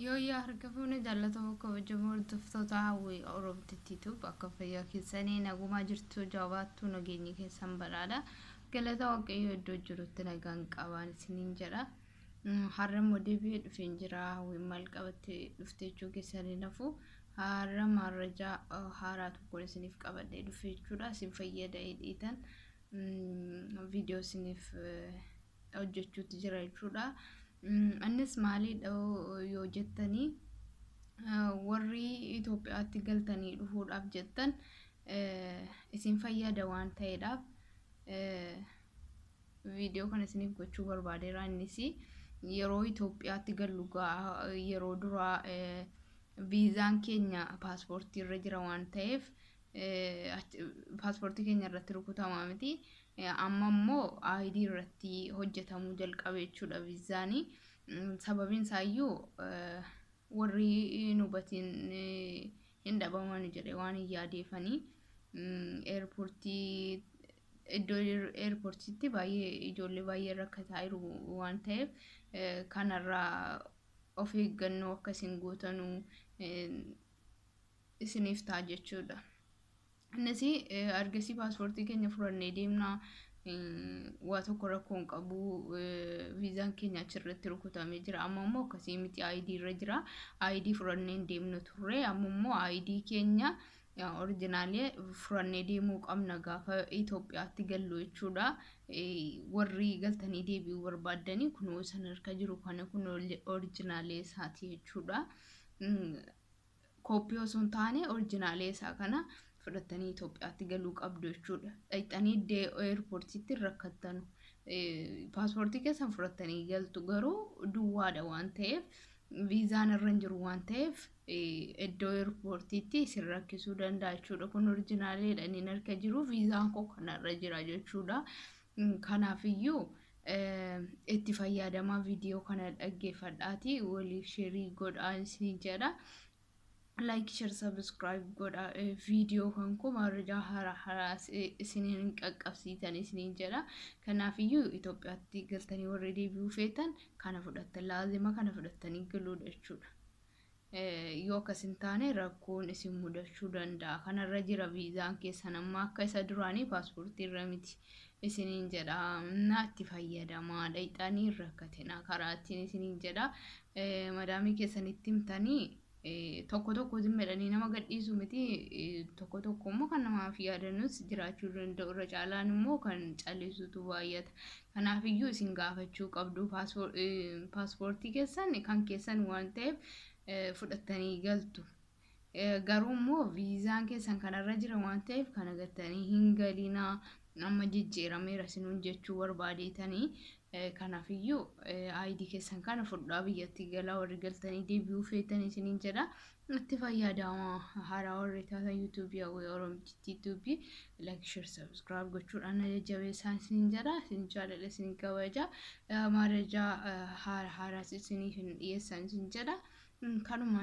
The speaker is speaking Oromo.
Yooyyaa harka fuune jaallatamoo kabajamoo hordoftoota Hawwii Oromtittiituuf akka fayyaa keessanii nagumaa jirtu jabaattuu nageenyi keessan badhaadha. Galata Waaqayyoo iddoo jirutti nagaan qabaan isiniin jedha. Har'a immoo deebi'ee dhufeen jira. Hawwiin maal qabattee dhufte jechuu keessanii nafu. Har'a maarrajaa haaraa tokkoon isiniif qabadhee dhufe jechuudha. Isin fayyada hidhiitan viidiyoo isiniif hojjechuutti jira jechuudha. Innis maalidha yoo jettanii, warri Itoophiyaatti galtanii dhufuudhaaf jettan isin fayyada waan ta'eedhaaf viidiyoo kana isiniif gochuu barbaadeera. Innis yeroo Itoophiyaatti gallu yeroo duraa viizaan keenya paaspoortii irra jira waan ta'eef paaspoortii keenya irratti rukutamaa miti. Amma immoo ID irratti hojjetamuu jalqabe jechuudha viizaanii. Sababiin isaayyuu warri hin hubatiin hin dhabaman jedhe waan hin yaadeefanii eerpoortii iddoo eerpoortiitti baay'ee ijoollee baay'ee rakkataa jiru waan ta'eef kanarraa of eeggannoo akka isin gootanuu isiniif ta'a jechuudha. Innis ergasii paaspoortii keenya fudhannee deemnaa, waa tokko rakkoo hin qabu, viizaan keenya achirratti rukutamee jira. Amma immoo akkasii miti, ID irra jira. ID fudhannee hin deemnu turre. Amma immoo ID keenya orijinaalee fudhannee deemuu qabna gaafa Itoophiyaatti gallu jechuudha. Warri galtanii deebi'uu barbaaddanii kunoo san harka jiru kana kun orijinaalee isaati jechuudha. Kooppii osoo hin taane orijinaalee isaa kana fudhattanii Itoophiyaatti galuu qabdu jechuudha. Dhaqxanii iddoo eerpoortiitti rakkattanu. Paaspoortii keessan fudhattanii galtu, garuu duwwaadha waan ta'eef, viizaan irra hin jiru waan ta'eef iddoo eerpoortiitti isin rakkisuu danda'a jechuudha. Kun orijinaaleedha inni harka jiru, viizaan koo kanarra jira jechuudha. Kanaafiyyuu itti fayyadamaa, viidiyoo kana dhaggeeffadhaati waliif share godhaa isin jedha. Like, share, subscribe godha. Viidiyoo kan koo marjaa haaraa haaraa isiniin qaqqabsiitan isiniin jedha. Kanaafiyyuu Itoophiyaatti galtanii warri deebi'uu feetan kana fudhattan, laazima kana fudhattanii galuudha jechuudha. Yoo akkas hin taane rakkoon isin mudachuu danda'a. Kanarra jira viizaan keessan, amma akka isa duraanii paaspoortii irra miti isiniin jedha. Na itti fayyadamaa, dhaqxanii hin rakkatina karaa ittiin isiniin jedha. Madaamii keessanitti himtanii tokko tokko zimmadhanii nama gadhiisu miti, tokko tokko immoo kan namaaf yaadanus jiraachuu danda'u, irra caalaan immoo kan callisutu baay'ata. Kanaafiyyuu isin gaafachuu qabdu. Paaspoortii keessan kan keessan waan ta'eef fudhattanii galtu. Garuu immoo viizaan keessan kanarra jira waan ta'eef kana gattanii hin galinaa, amma jijjiirameera isinuun jechuu barbaadeetanii. Kanaafiyyuu ID keessan kana fudhaa biyyatti galaa warri galtanii deebi'uu feetan isiniin jedha. Itti fayyadamaa. Haaraa warri taatan yuutuubii Hawwii Oromtittii Tuubii like, share, subscribe gochuudhaan na jajjabeessaa isiniin jedha. Isin jaalladha, isin kabaja. Maarajaa haara haaraas isiniif hin dhiyeessan isin jedha. Kanuma.